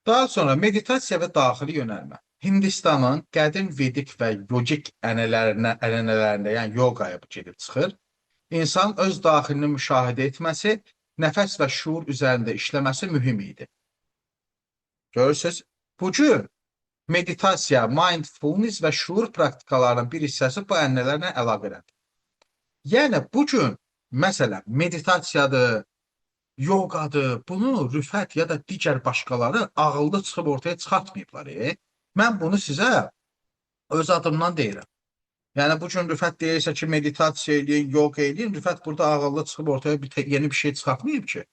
Daha sonra meditasiya və daxili yönəlmə. Hindistanın qədim Vedik və yogik ənənələrində, yəni yoqaya gedib çıxır. İnsanın öz daxilini müşahidə etməsi, nəfəs və şuur üzərində işləməsi mühüm idi. Görürsünüz, bu gün meditasiya, mindfulness və şuur praktikalarının bir hissəsi bu ənənələrlə əlaqələdir. Yəni bu gün məsələn meditasiyadır, yoqadır, bunu Rüfət ya da digər başqaları ağıllı çıxıb ortaya çıxartmayıblar. Mən bunu sizə öz adımdan deyirəm. Yəni bu gün Rüfət deyirsə ki, meditasiya eləyin, yoga eləyin, Rüfət burada ağıllı çıxıb ortaya yeni bir şey çıxartmayıb ki.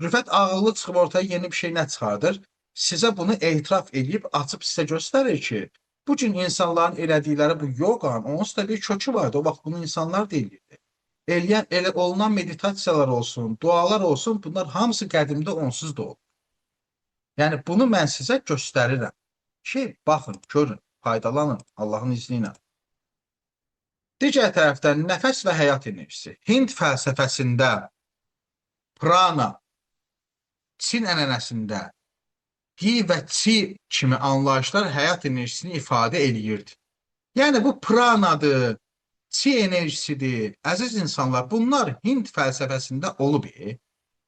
Rüfət ağıllı çıxıb ortaya yeni bir şey nə çıxardır? Sizə bunu etiraf eləyib, açıb sizə göstərir ki, bu gün insanların elədikləri bu yoqanın onsuz da bir kökü vardı. O vaxt bunu insanlar da eləyirdi. Eləyən, elə olunan meditasiyalar olsun, dualar olsun, bunlar hamısı qədimdə onsuz da olur. Yəni bunu mən sizə göstərirəm ki, baxın, görün, faydalanın Allahın izni ilə. Digər tərəfdən nəfəs və həyat enerjisi. Hind fəlsəfəsində prana, Çin ənənəsində Qi və Çi kimi anlayışlar həyat enerjisini ifadə eləyirdi. Yəni bu pranadır, Çi enerjisidir. Əziz insanlar, bunlar Hind fəlsəfəsində olub.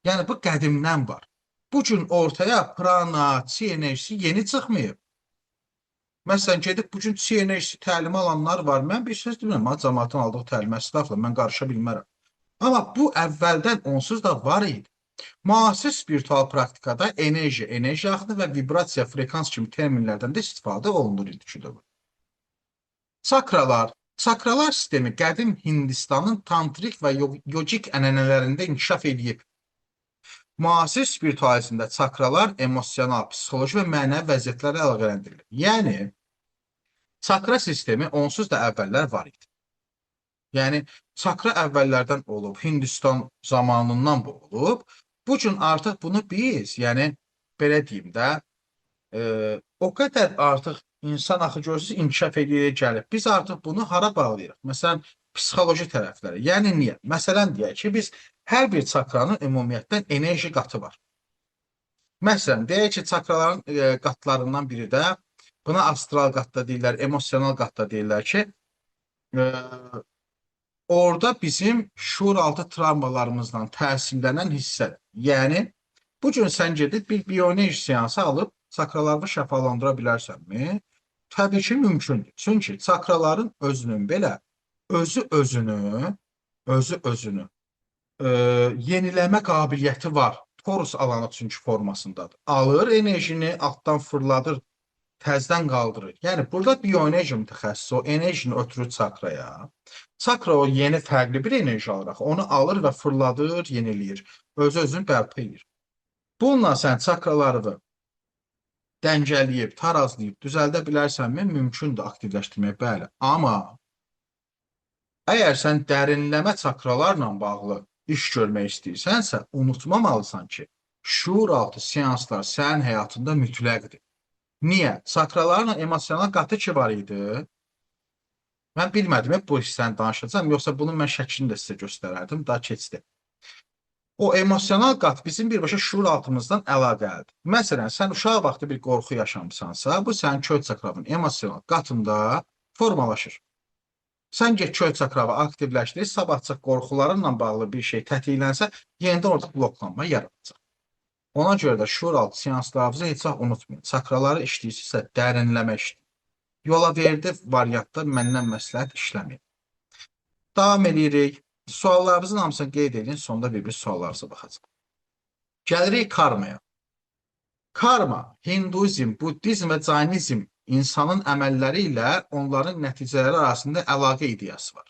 Yəni bu qədimdən var. Bu gün ortaya prana, Çi enerjisi yeni çıxmayıb. Məsələn, gedib bu gün Çi enerjisi təlimi alanlar var. Mən bir söz demirəm, cəmaatın aldığı təlimə əstəğfurullah, mən qarışa bilmərəm. Amma bu əvvəldən onsuz da var idi. Müasir spiritual praktikada enerji, enerji axını və vibrasiya, frekans kimi terminlərdən də istifadə olunur indiki dövrdə. Çakralar. Çakralar sistemi qədim Hindistanın tantrik və yogik ənənələrində inkişaf eləyib. Müasir spiritualizmdə çakralar emosional, psixoloji və mənəvi vəziyyətlərlə əlaqələndirilir. Yəni, çakra sistemi onsuz da əvvəllər var idi. Yəni, çakra əvvəllərdən olub, Hindistan zamanından bu olub. Bu gün artıq bunu biz, yəni, belə deyim də, o qədər artıq insan axı görürsünüz, inkişaf edir, gəlib. Biz artıq bunu hara bağlayırıq? Məsələn, psixoloji tərəfləri. Yəni, niyə? Məsələn, deyək ki, biz hər bir çakranın ümumiyyətdən enerji qatı var. Məsələn, deyək ki, çakraların qatlarından biri də, buna astral qatda deyirlər, emosional qatda deyirlər ki, orada bizim şuuraltı travmalarımızla təsirlənən hissədir. Yəni, bu gün sən gedib bir bioenerji seansı alıb çakralarını şəfalandıra bilərsənmi? Təbii ki, mümkündür. Çünki çakraların özünün belə özü özünü yeniləmə qabiliyyəti var. Torus alanı çünki formasındadır. Alır enerjini, altdan fırladır, təzdən qaldırır. Yəni, burada bioenerji mütəxəssisi o enerjini ötürür çakraya. Çakra o yeni fərqli bir enerji alır. Onu alır və fırladır, yeniləyir. Özü-özünü bərpa edir. Bununla sən çakralarını dəngələyib, tarazlayıb, düzəldə bilərsənmi? Mümkündür aktivləşdirmək, bəli. Amma əgər sən dərinləmə çakralarla bağlı iş görmək istəyirsənsə, unutmamalısan ki, şuuraltı seanslar sənin həyatında mütləqdir. Niyə? Çakralarla emosional qatı ki var idi. Mən bilmədim, hep bu hissəni danışacağam, yoxsa bunun mən şəklini də sizə göstərərdim, daha keçdi. O emosional qat bizim birbaşa şuur altımızdan əlaqəlidir. Məsələn, sən uşaq vaxtı bir qorxu yaşamısansa, bu sənin kök çakravın emosional qatında formalaşır. Sən get kök çakravı aktivləşdirir, sabahçıq qorxularınla bağlı bir şey tətiklənsə, yenidən orada bloklanma yaranacaq. Ona görə də şuuraltı seanslarınızı heç vaxt unutmayın. Çakraları işləyirsinizsə, dərinləmə işləyin. Yola verdi variantda məndən məsləhət işləməyin. Davam eləyirik. Suallarınızın hamısını qeyd edin, sonda bir-bir suallarınıza baxacaq. Gəlirik karmaya. Karma, Hinduizm, Buddizm və Caynizm insanın əməlləri ilə onların nəticələri arasında əlaqə ideyası var.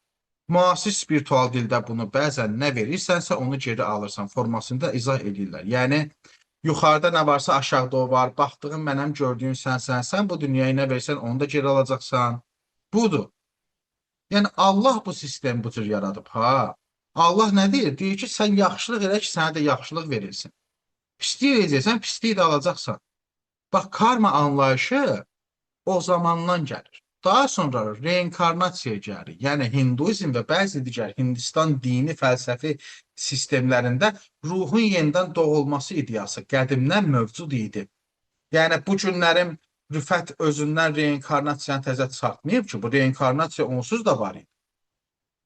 Müasir spiritual dildə bunu bəzən nə verirsənsə onu geri alırsan formasında izah edirlər. Yəni, yuxarıda nə varsa aşağıda o var, baxdığın mənəm, gördüyün sənsən, sən bu dünyaya nə versən onu da geri alacaqsan. Budur. Yəni, Allah bu sistemi bu cür yaradıb, ha. Allah nə deyir? Deyir ki, sən yaxşılıq elə ki, sənə də yaxşılıq verilsin. Pislik eləyəcəksən, pislik də alacaqsan. Bax, karma anlayışı o zamandan gəlir. Daha sonra reinkarnasiya gəlir. Yəni Hinduizm və bəzi digər Hindistan dini fəlsəfi sistemlərində ruhun yenidən doğulması ideyası qədimdən mövcud idi. Yəni bu günlərim Rüfət özündən reinkarnasiyanı təzə çıxartmayıb ki, bu reinkarnasiya onsuz da var idi.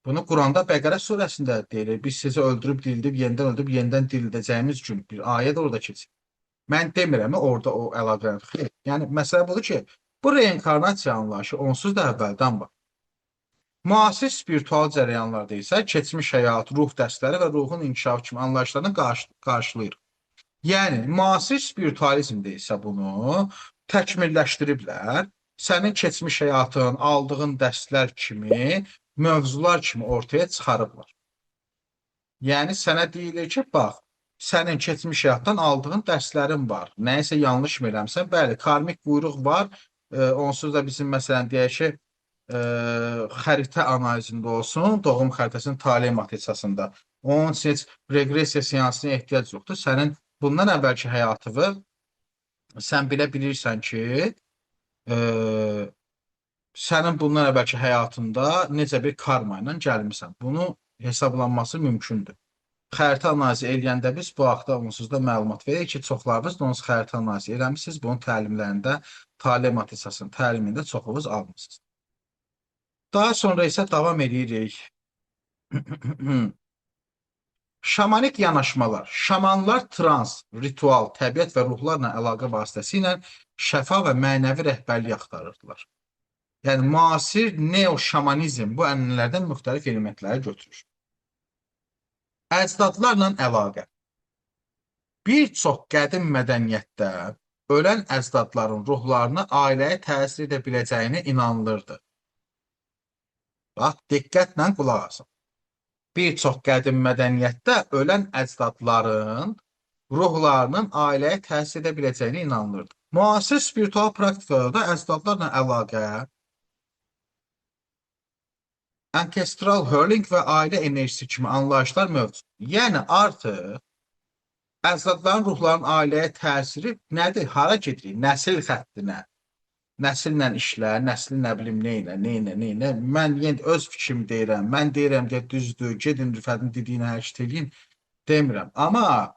Bunu Quranda Bəqərə surəsində deyilir. Biz sizi öldürüb, dirildib, yenidən öldürüb, yenidən dirildəcəyimiz gün bir ayə də orada keçir. Mən demirəm orada o əlaqə. Xeyr. Yəni məsələ budur ki, bu reinkarnasiya anlayışı onsuz da əvvəldən var. Müasir spiritual cərəyanlarda isə keçmiş həyat, ruh dərsləri və ruhun inkişafı kimi anlayışlarını qarşılayır. Yəni müasir spiritualizmdə isə bunu təkmilləşdiriblər. Sənin keçmiş həyatın, aldığın dərslər kimi, mövzular kimi ortaya çıxarıblar. Yəni sənə deyilir ki, bax, sənin keçmiş həyatdan aldığın dərslərin var. Nəyisə yanlış mı eləmisən? Bəli, karmik buyruq var. Onsuz da bizim məsələn deyək ki, xəritə analizində olsun, doğum xəritəsinin tale matrisasında. Onun üçün heç reqressiya seansına ehtiyac yoxdur. Sənin bundan əvvəlki həyatını sən bilə bilirsən ki, e, sənin bundan əvvəlki həyatında necə bir karma ilə gəlmisən. Bunu hesablanması mümkündür. Xəritə analizi eləyəndə biz bu haqda onsuz da məlumat veririk ki, çoxlarınız da onsuz xəritə analizi eləmisiniz. Bunun təlimlərində, tale matrisasının təlimində çoxunuz almısınız. Daha sonra isə davam edirik. Şamanik yanaşmalar. Şamanlar trans, ritual, təbiət və ruhlarla əlaqə vasitəsilə şəfa və mənəvi rəhbərlik axtarırdılar. Yəni müasir neo-şamanizm bu ənənələrdən müxtəlif elementləri götürür. Əcdadlarla əlaqə. Bir çox qədim mədəniyyətdə ölən əcdadların ruhlarını ailəyə təsir edə biləcəyinə inanılırdı. Bax, diqqətlə qulaq asın. Bir çox qədim mədəniyyətdə ölən əcdadların ruhlarının ailəyə təsir edə biləcəyinə inanılırdı. Müasir spiritual praktikalarda əcdadlarla əlaqə, ancestral healing və ailə enerjisi kimi anlayışlar mövcuddur. Yəni artıq əcdadların ruhlarının ailəyə təsiri nədir? Hara gedirik? Nəsil xəttinə. Nəsillə işlə, nəsli nə bilim nə ilə, nə ilə, nə ilə. Mən yenə öz fikrimi deyirəm. Mən deyirəm ki, düzdür, gedin Rüfətin dediyinə hərəkət eləyin demirəm. Amma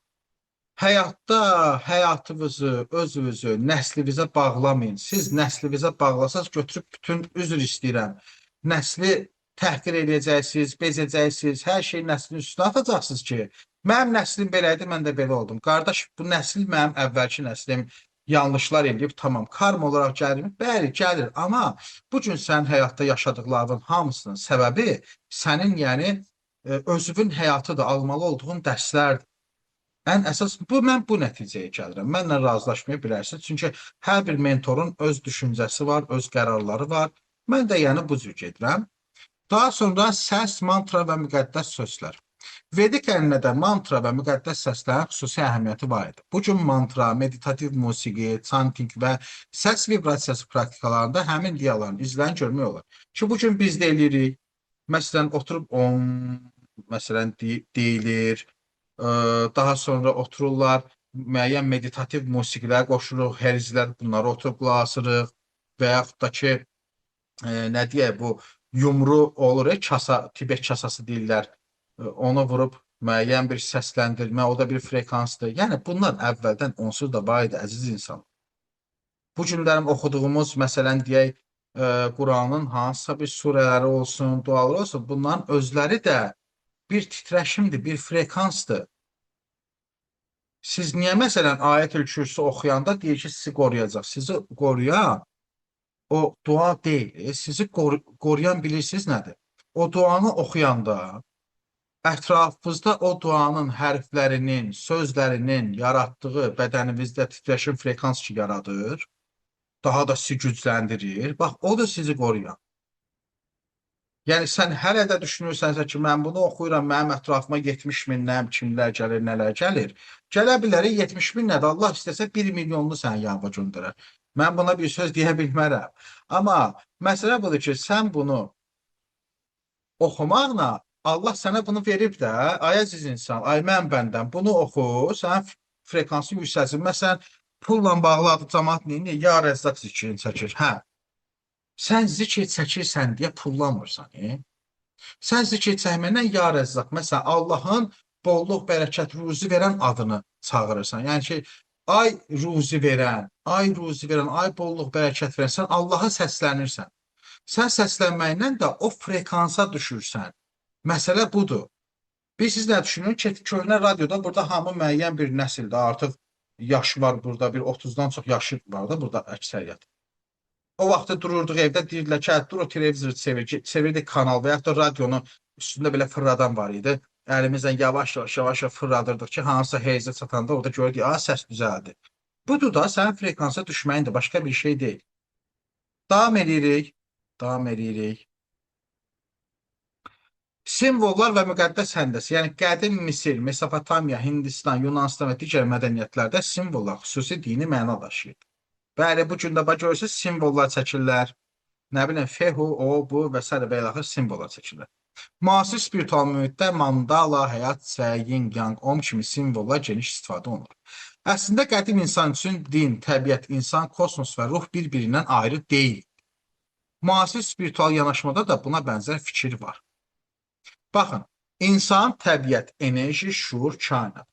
həyatda həyatınızı, özünüzü nəslinizə bağlamayın. Siz nəslinizə bağlasanız götürüb bütün üzr istəyirəm. Nəsli təhqir eləyəcəksiniz, bezəcəksiniz, hər şeyi nəslin üstünə atacaqsınız ki, mənim nəslim belə idi, mən də belə oldum. Qardaş, bu nəsil mənim əvvəlki nəslim yanlışlar eləyib, tamam, karma olaraq gəlirmi? Bəli, gəlir. Amma bu gün sənin həyatda yaşadıqlarının hamısının səbəbi sənin, yəni özünün həyatıdır, almalı olduğun dərslərdir. Ən əsas bu mən bu nəticəyə gəlirəm. Mənlə razılaşmaya bilərsiniz. Çünki hər bir mentorun öz düşüncəsi var, öz qərarları var. Mən də yəni bu cür gedirəm. Daha sonra səs, mantra və müqəddəs sözlər. Vedik ənənədə mantra və müqəddəs səslərin xüsusi əhəmiyyəti var idi. Bu gün mantra, meditativ musiqi, chanting və səs vibrasiyası praktikalarında həmin ideyaların izlərini görmək olar. Ki, bu gün biz də eləyirik. Məsələn, oturub om, məsələn, deyilir. Daha sonra otururlar, müəyyən meditativ musiqilər qoşuruq, herzlər, bunları oturub qulaq asırıq və yaxud da ki, nə deyək, bu yumru olur, kasa, Tibet kasası deyirlər. Onu vurub müəyyən bir səsləndirmə, o da bir frekansdır. Yəni bunlar əvvəldən onsuz da var idi, əziz insan. Bu günlərim oxuduğumuz, məsələn deyək, Quranın hansısa bir surələri olsun, duaları olsun, bunların özləri də bir titrəşimdir, bir frekansdır. Siz niyə məsələn Ayətül Kürsü oxuyanda deyir ki, sizi qoruyacaq? Sizi qoruyan o dua deyil. Sizi qoruyan bilirsiniz nədir? O duanı oxuyanda ətrafınızda o duanın hərflərinin, sözlərinin yaratdığı bədəninizdə titrəşim frekans ki yaradır, daha da sizi gücləndirir. Bax, o da sizi qoruyan. Yəni sən hələ də düşünürsənsə ki, mən bunu oxuyuram, mənim ətrafıma 70 min nəm kimlər gəlir, nələr gəlir. Gələ bilər, 70 min nədir? Allah istəsə 1 milyonlu sənin yanına göndərər. Mən buna bir söz deyə bilmərəm. Amma məsələ budur ki, sən bunu oxumaqla Allah sənə bunu verib də, ay əziz insan, ay mən bəndəm, bunu oxu, sənin Frekansı yüksəlsin. Məsələn, pulla bağlı adı camaat neyini? Ya Rəzzaq zikrini çəkir. Hə. Sən zikr çəkirsən deyə pullanmırsan. Sən zikr çəkməklə ya Rəzzaq, məsələn, Allahın bolluq, bərəkət, ruzi verən adını çağırırsan. Yəni ki, ay ruzi verən, ay ruzi verən, ay bolluq, bərəkət verən, sən Allaha səslənirsən. Sən səslənməklə də o frekansa düşürsən. Məsələ budur. Biz siz nə düşünün ki, köhnə radioda burada hamı müəyyən bir nəsildir. Artıq yaşı var burada, bir 30-dan çox yaşı var da burada əksəriyyət. O vaxtı dururduq evdə, deyirdilər ki, dur o televizoru çevir, çevirdik kanal və yaxud da radionu üstündə belə fırladan var idi. Əlimizlə yavaş-yavaş, yavaş-yavaş fırladırdıq ki, hansısa heyzə çatanda orada gördük, a, səs düzəldi. Budur da sənin frekansa düşməyindir, başqa bir şey deyil. Davam edirik, davam edirik. Simvollar və müqəddəs həndəsə, yəni qədim Misir, Mesopotamiya, Hindistan, Yunanistan və digər mədəniyyətlərdə simvollar xüsusi dini məna daşıyır. Bəli, bu gün də bax görürsünüz, simvollar çəkirlər. Nə bilim, fehu, o, bu və s. və ilaxır simvollar çəkirlər. Müasir spiritual mühitdə mandala, həyat, çiçəyi, yin, yang, om kimi simvollar geniş istifadə olunur. Əslində qədim insan üçün din, təbiət, insan, kosmos və ruh bir-birindən ayrı deyil. Müasir spiritual yanaşmada da buna bənzər fikir var. Baxın, insan, təbiət, enerji, şuur, kainat.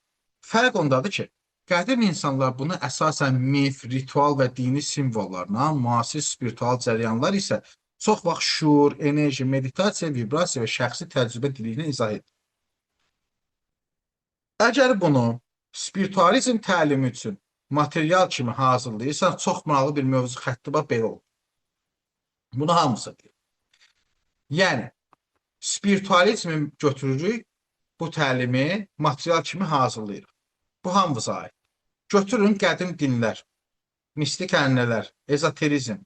Fərq ondadır ki, qədim insanlar bunu əsasən mif, ritual və dini simvollarla, müasir spiritual cərəyanlar isə çox vaxt şuur, enerji, meditasiya, vibrasiya və şəxsi təcrübə dili ilə izah edir. Əgər bunu spiritualizm təlimi üçün material kimi hazırlayırsan, çox maraqlı bir mövzu xətti bax belə olur. Bunu hamısı deyir. Yəni, spiritualizmi götürürük, bu təlimi material kimi hazırlayırıq. Bu hamımıza aid. Götürün qədim dinlər, mistik ənənələr, ezoterizm,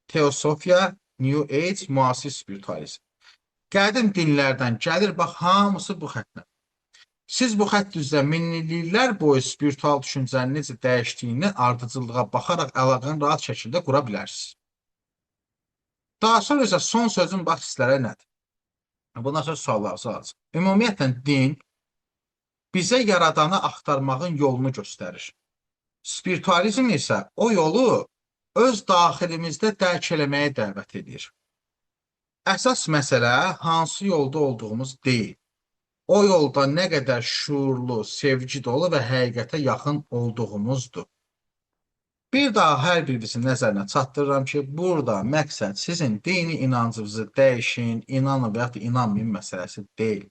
teosofiya, New Age, müasir spiritualizm. Qədim dinlərdən gəlir, bax, hamısı bu xəttlə. Siz bu xətt üzrə minilliklər boyu spiritual düşüncənin necə dəyişdiyini ardıcıllığa baxaraq əlaqəni rahat şəkildə qura bilərsiniz. Daha sonra isə son sözüm bax sizlərə nədir? Bundan sonra suallarınızı alacağım. Ümumiyyətlə, din bizə yaradanı axtarmağın yolunu göstərir. Spiritualizm isə o yolu öz daxilimizdə dərk eləməyə dəvət edir. Əsas məsələ hansı yolda olduğumuz deyil. O yolda nə qədər şuurlu, sevgi dolu və həqiqətə yaxın olduğumuzdur. Bir daha hər birinizin nəzərinə çatdırıram ki, burada məqsəd sizin dini inancınızı dəyişin, inanın və yaxud da inanmayın məsələsi deyil.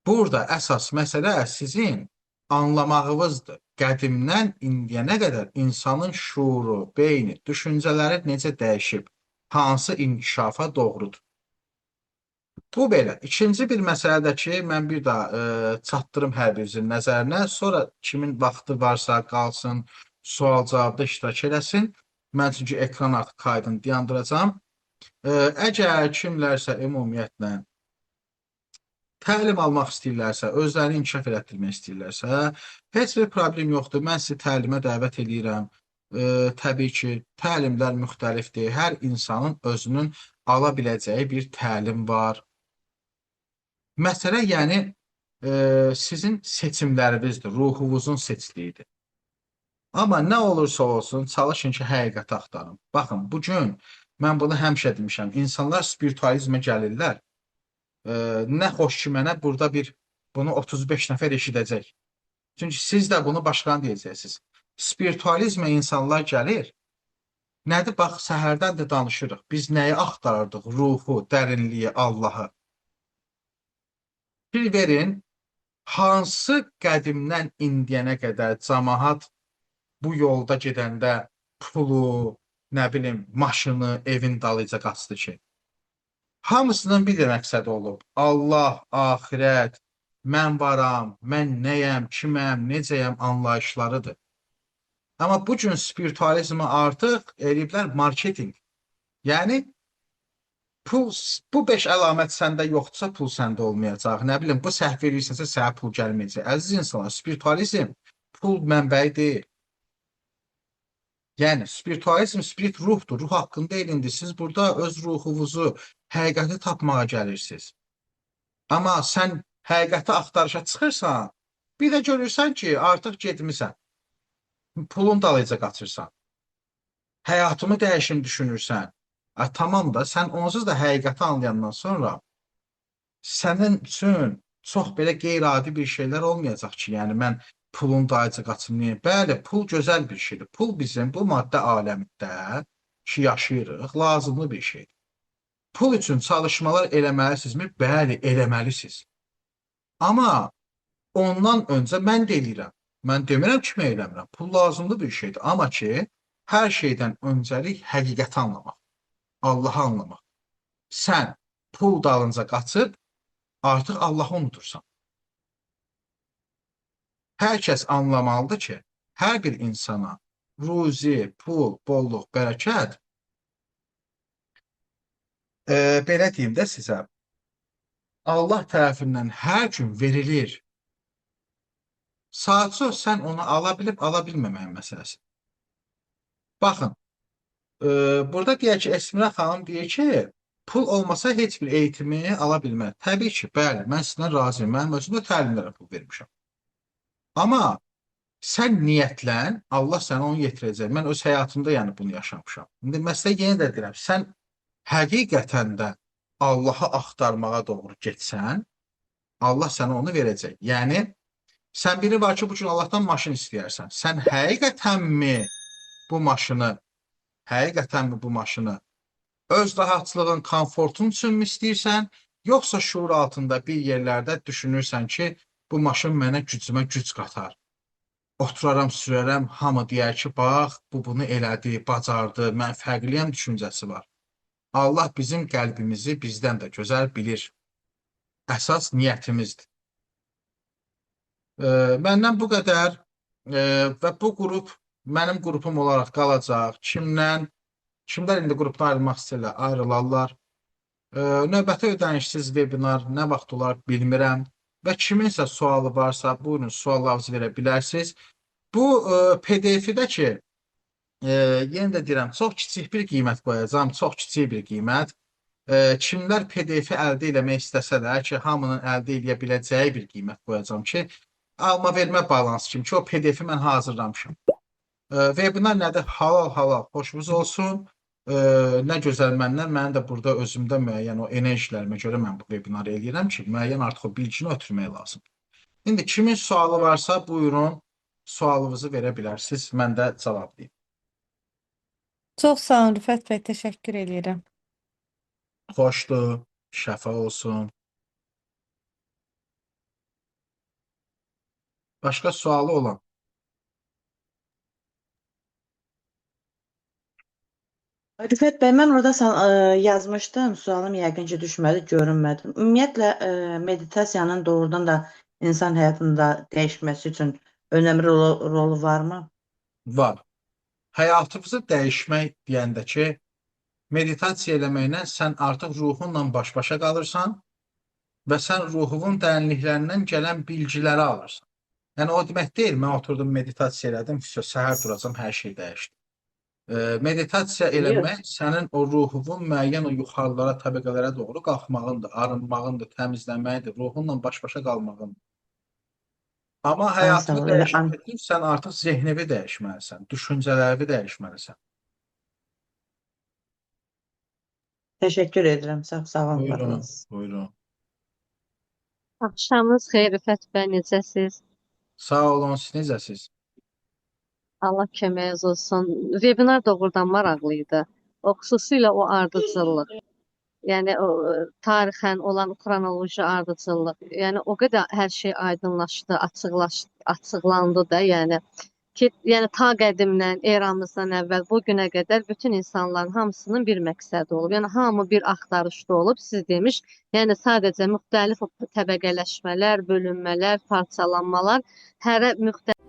Burada əsas məsələ sizin anlamağınızdır. Qədimdən indiyənə qədər insanın şuuru, beyni, düşüncələri necə dəyişib, hansı inkişafa doğrudur. Bu belə. İkinci bir məsələ də ki, mən bir daha çatdırım hər birinizin nəzərinə. Sonra kimin vaxtı varsa qalsın, sual-cavabda iştirak eləsin. Mən çünki ekran artıq kaydını dayandıracağam. Əgər kimlərsə ümumiyyətlə təlim almaq istəyirlərsə, özlərini inkişaf elətdirmək istəyirlərsə, heç bir problem yoxdur. Mən sizi təlimə dəvət eləyirəm. Təbii ki, təlimlər müxtəlifdir. Hər insanın özünün ala biləcəyi bir təlim var. Məsələ yəni sizin seçimlərinizdir, ruhunuzun seçiliyidir. Amma nə olursa olsun, çalışın ki, həqiqəti axtarın. Baxın, bu gün mən bunu həmişə demişəm. İnsanlar spiritualizmə gəlirlər. Nə xoş ki, mənə burada bir bunu 35 nəfər eşidəcək. Çünki siz də bunu başqana deyəcəksiniz. Spiritualizmə insanlar gəlir. Nədir? Bax, səhərdən də danışırıq. Biz nəyi axtarırdıq? Ruhu, dərinliyi, Allahı. Bir verin, hansı qədimdən indiyənə qədər camaat bu yolda gedəndə pulu, nə bilim, maşını, evin dalıyca qaçdı ki? Hamısının bir də məqsədi olub. Allah, axirət, mən varam, mən nəyəm, kiməm, necəyəm anlayışlarıdır. Amma bu gün spiritualizmi artıq eləyiblər marketinq. Yəni pul, bu 5 əlamət səndə yoxdursa pul səndə olmayacaq. Nə bilim, bu səhv eləyirsənsə sənə pul gəlməyəcək. Əziz insanlar, spiritualizm pul mənbəyi deyil. Yəni spiritualizm spirit ruhdur. Ruh haqqında elmdir. Siz burada öz ruhunuzu, həqiqəti tapmağa gəlirsiniz. Amma sən həqiqəti axtarışa çıxırsan, Bir də görürsən ki, artıq getmisən. Pulun dalıyca qaçırsan. Həyatımı dəyişim düşünürsən. Tamam da sən onsuz da həqiqəti anlayandan sonra sənin üçün çox belə qeyri-adi bir şeylər olmayacaq ki, yəni mən pulun dalıyca qaçım niyə? Bəli, pul gözəl bir şeydir. Pul bizim bu maddə aləmində ki yaşayırıq, lazımlı bir şeydir. Pul üçün çalışmalar eləməlisinizmi? Bəli, eləməlisiniz. Amma ondan öncə mən də eləyirəm. Mən demirəm ki, mən eləmirəm. Pul lazımlı bir şeydir. Amma ki, hər şeydən öncəlik həqiqəti anlamaq, Allahı anlamaq. Sən pul dalınca qaçıb artıq Allahı unutursan. Hər kəs anlamalıdır ki, hər bir insana ruzi, pul, bolluq, bərəkət belə deyim də sizə, Allah tərəfindən hər gün verilir. Sadəcə sən onu ala bilib, ala bilməməyin məsələsi. Baxın, burada deyək ki, Esmira xanım deyir ki, pul olmasa heç bir eğitimi ala bilməz. Təbii ki, bəli, mən sizdən razıyam. Mənim özüm də təlimlərə pul vermişəm. Amma sən niyyətlən, Allah sənə onu yetirəcək. Mən öz həyatımda yəni bunu yaşamışam. İndi məsələ yenə də deyirəm, sən həqiqətən də Allahı axtarmağa doğru getsən, Allah sənə onu verəcək. Yəni, sən biri var ki, bu gün Allahdan maşın istəyərsən. Sən həqiqətənmi bu maşını, həqiqətənmi bu maşını öz rahatlığın, komfortun üçünmü istəyirsən, yoxsa şuur altında bir yerlərdə düşünürsən ki, bu maşın mənə gücümə güc qatar. Oturaram, sürərəm, hamı deyər ki, bax, bu bunu elədi, bacardı, mən fərqliyəm düşüncəsi var. Allah bizim qəlbimizi bizdən də gözəl bilir. Əsas niyyətimizdir. Məndən bu qədər və bu qrup mənim qrupum olaraq qalacaq. Kimlər indi qrupdan ayrılmaq istəyirlər, ayrılarlar. Növbəti ödənişsiz webinar nə vaxt olar bilmirəm. Və kiminsə sualı varsa, buyurun suallarınızı verə bilərsiniz. Bu PDF-də ki, yenə də deyirəm, çox kiçik bir qiymət qoyacağam, çox kiçik bir qiymət. Kimlər PDF-i əldə eləmək istəsələr ki, hamının əldə eləyə biləcəyi bir qiymət qoyacağam ki, alma vermə balansı kimi ki, o PDF-i mən hazırlamışam. Webinar nədir? Halal halal, xoşunuz olsun. Nə gözəl məndən, mənim də burada özümdə müəyyən o enerjilərimə görə mən bu webinarı eləyirəm ki, müəyyən artıq o bilgini ötürmək lazımdır. İndi kimin sualı varsa, buyurun, sualınızı verə bilərsiniz. Mən də cavablayayım. Çox sağ olun Rüfət bəy, təşəkkür eləyirəm. Xoşdur, şəfa olsun. Başqa sualı olan? Rüfət bəy, mən orada yazmışdım, sualım yəqin ki düşmədi, görünmədi. Ümumiyyətlə, meditasiyanın doğrudan da insan həyatında dəyişməsi üçün önəmli rolu varmı? Var. Həyatınızı dəyişmək deyəndə ki, meditasiya eləməklə sən artıq ruhunla baş-başa qalırsan və sən ruhunun dərinliklərindən gələn bilgiləri alırsan. Yəni o demək deyil, mən oturdum meditasiya elədim, səhər duracam, hər şey dəyişdi. Meditasiya eləmək sənin o ruhunun müəyyən o yuxarılara, təbəqələrə doğru qalxmağındır, arınmağındır, təmizlənməkdir, ruhunla baş-başa qalmağındır. Amma həyatını dəyişmək üçün sən artıq zehnini dəyişməlisən, düşüncələrini dəyişməlisən. Təşəkkür edirəm, çox sağ olun, var Buyurun, buyurun. Axşamınız xeyir Rüfət bəy, necəsiz? Sağ olun, siz necəsiz? Allah köməyiniz olsun. Webinar doğrudan maraqlı idi. O xüsusilə o ardıcıllıq. Yəni o tarixən olan xronoloji ardıcıllıq. Yəni o qədər hər şey aydınlaşdı, açıqlaşdı, açıqlandı da, yəni ki, yəni ta qədimdən, eramızdan əvvəl bu günə qədər bütün insanların hamısının bir məqsədi olub. Yəni hamı bir axtarışda olub. Siz demiş, yəni sadəcə müxtəlif təbəqələşmələr, bölünmələr, parçalanmalar hərə müxtəlif